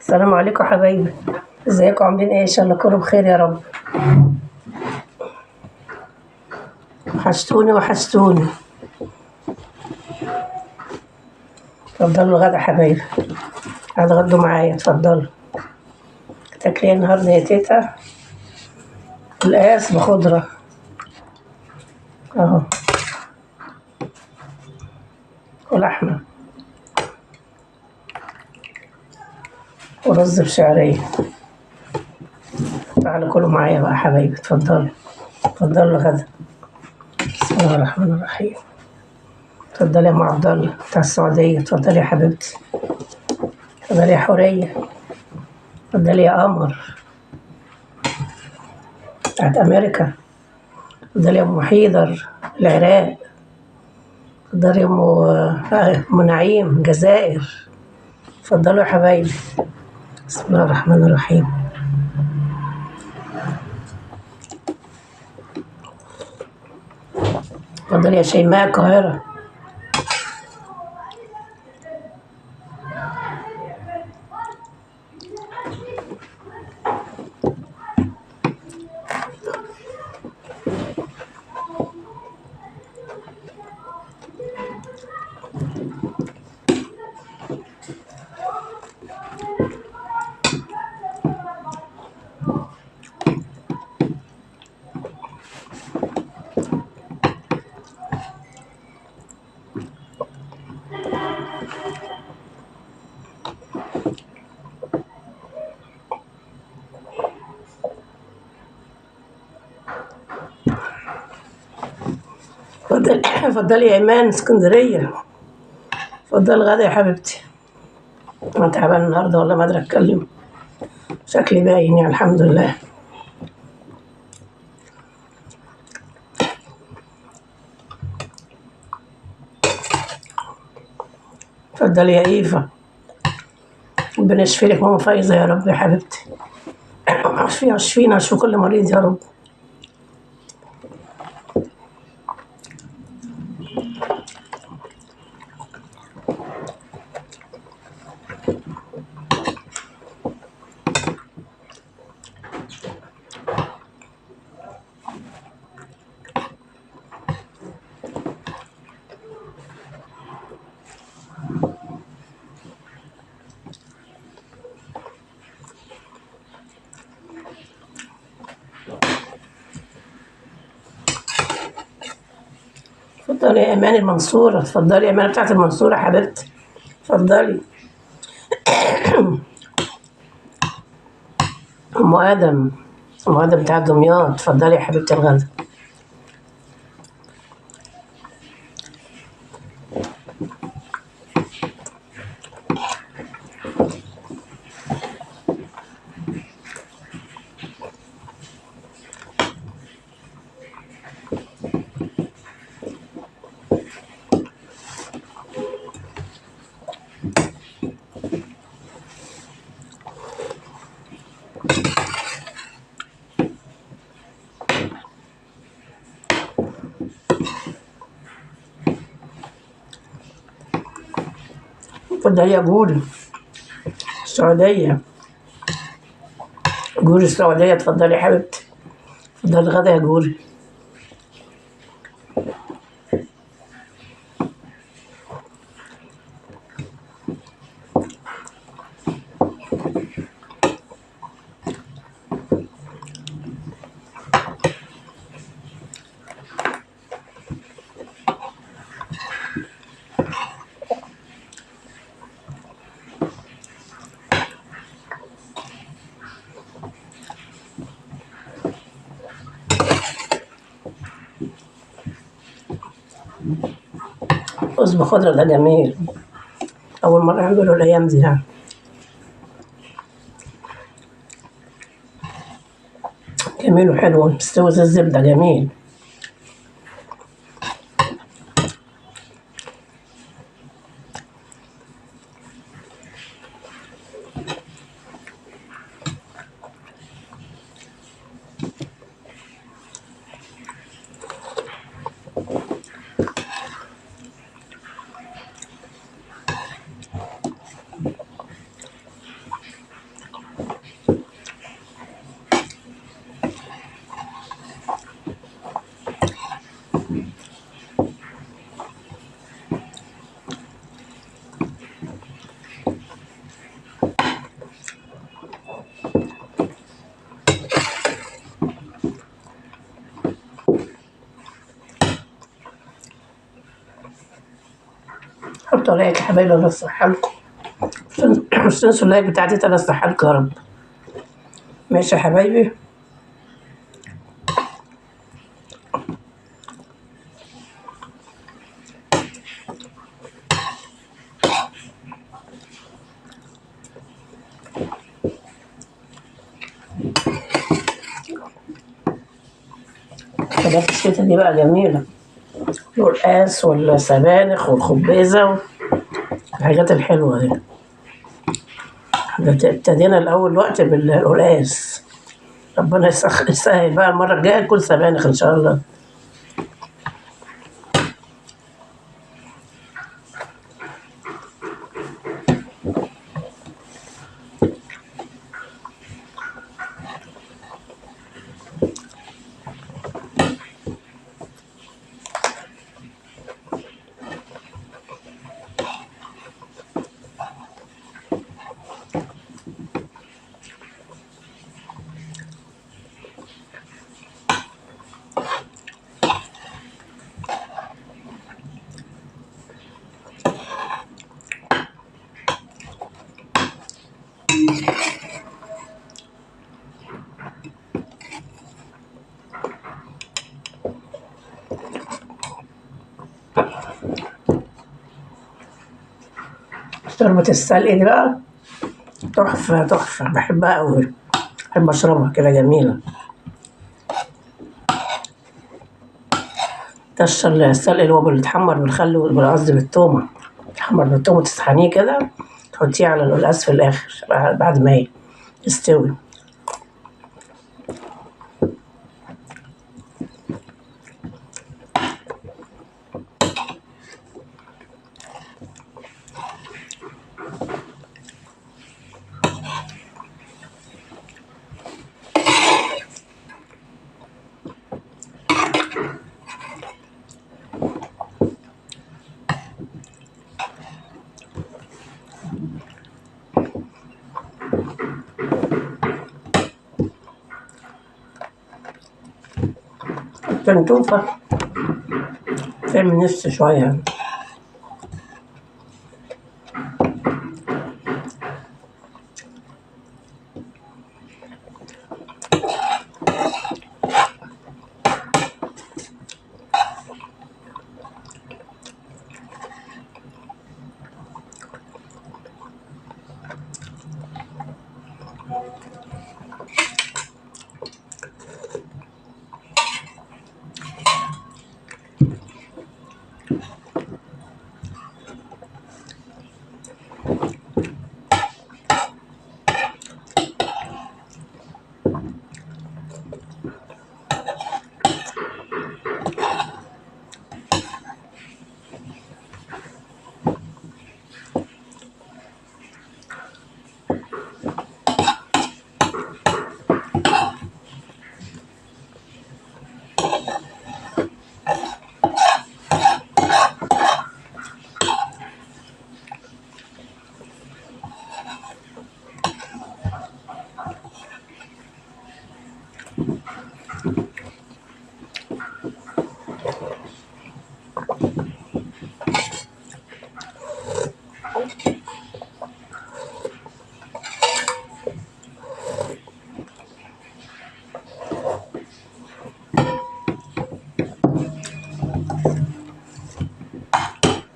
السلام عليكم حبايبي، ازيكم عاملين ايه؟ ان شاء الله كله بخير يا رب. وحشتوني وحشتوني. اتفضلوا الغدا حبايبي، هتغدوا معايا. اتفضلوا. تاكلي النهارده يا تيتا؟ قلقاس بخضره اهو ولحمه ورز بشعريه. تعالوا كلوا معايا بقى حبايبي، اتفضلوا اتفضلوا الغدا. بسم الله الرحمن الرحيم. اتفضلي يا ام عبد الله بتاع السعودية، اتفضلي يا حبيبتي، اتفضلي يا حورية، اتفضلي يا قمر بتاعت امريكا، اتفضلي يا ام حيدر العراق، اتفضلي يا ام نعيم الجزائر. اتفضلوا يا حبايبي. بسم الله الرحمن الرحيم. اتفضلي يا شيماء القاهرة. اتفضلي يا ايمان اسكندرية، اتفضلي غدا يا حبيبتي. انا تعبانة النهارده والله ما قادرة اتكلم، شكلي باين يعني الحمد لله. اتفضلي يا ايفا، ربنا يشفي لك ماما فايزه يا رب يا حبيبتي، اشفيها اشفينا اشفي كل مريض يا رب. اتفضلي يا ايمان المنصورة، اتفضلي يا ايمان بتاعت المنصورة حبيبتي، اتفضلي. ام ادم، ام ادم بتاعت دمياط، اتفضلي يا حبيبتي الغدا. اتفضلي يا جوري السعودية، جوري السعودية، اتفضلي يا حبيبتي، اتفضلي غدا يا جوري. رز بخضرة ده جميل، أول مرة أعمله الأيام دي يعني. جميل وحلو، مستوي زي الزبدة، جميل. حطوا like يا حبايبي، الله يصلح لكم. مش تنسوا ال like بتاعتي، الله يصلح لكم يا رب. ماشي يا حبايبي. حاجات الشتا دي بقى جميلة، القلقاس والسبانخ والخبيزة والحاجات الحلوة دي. احنا ابتدينا الأول وقت بالقلقاس، ربنا يسهل بقى المرة الجاية نكون سبانخ إن شاء الله. شوربة السلق دي بقى تحفة تحفة، بحبها أوي، بحب أشربها كده، جميلة. تشر السلق اللي هو بيتحمر بالخل، قصدي بالتومة، يتحمر بالتومة، تسخنيه كده تحطيه على القلقاس في الآخر بعد ما يستوي. تنتوفة تعمل نفس شوية.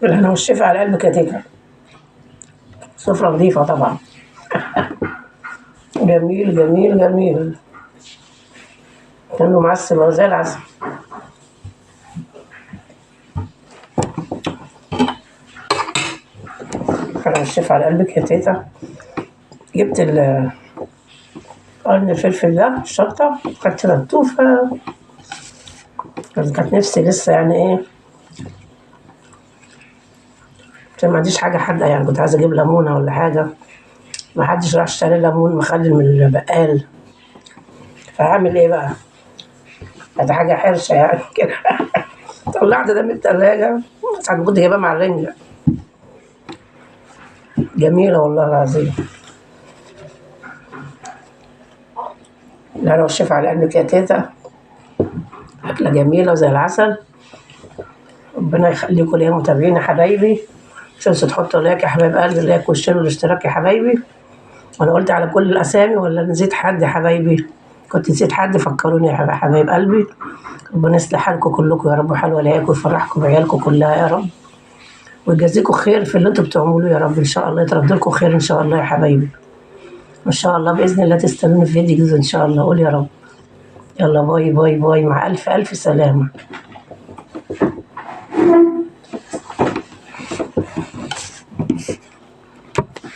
بالهنا والشفا على قلبك يا تيتا. سفرة نظيفة طبعا. جميل جميل جميل، كله معسل وزي العسل. بالهنا والشفا على قلبك يا تيتا. جبت قرن الفلفل ده الشطة، خدت لطوفة، كانت نفسي لسه يعني ايه، عشان ما عنديش حاجة حادقة يعني، كنت عايزة أجيب ليمونة ولا حاجة، ما حدش راح اشتري ليمون مخلل من البقال، فهعمل ايه بقى؟ ده حاجة حرشة يعني كده. طلعت ده من التلاجة، ساعات كنت جايبها مع الرنجة، جميلة والله العظيم. لا والشفا على قلبك يا تيتا، أكلة جميلة وزي العسل. ربنا يخليكم ليا متابعين يا حبايبي. مش تنسوا تحطوا like يا حبايب قلبي، like وال share والاشتراك يا حبايبي. وانا قلت على كل الاسامي ولا نسيت حد يا حبايبي؟ كنت نسيت حد فكروني يا حبايب قلبي. ربنا يصلح حالكم كلكم يا رب، وحال ولاياكم ويفرحكم بعيالكم كلها يا رب، ويجازيكم خير في اللي انتم بتعملوه يا رب ان شاء الله، يترد لكم خير ان شاء الله يا حبايبي. ان شاء الله باذن الله تستنوني في فيديو جديد ان شاء الله. قول يا رب. يلا bye bye bye، مع الف الف سلامه.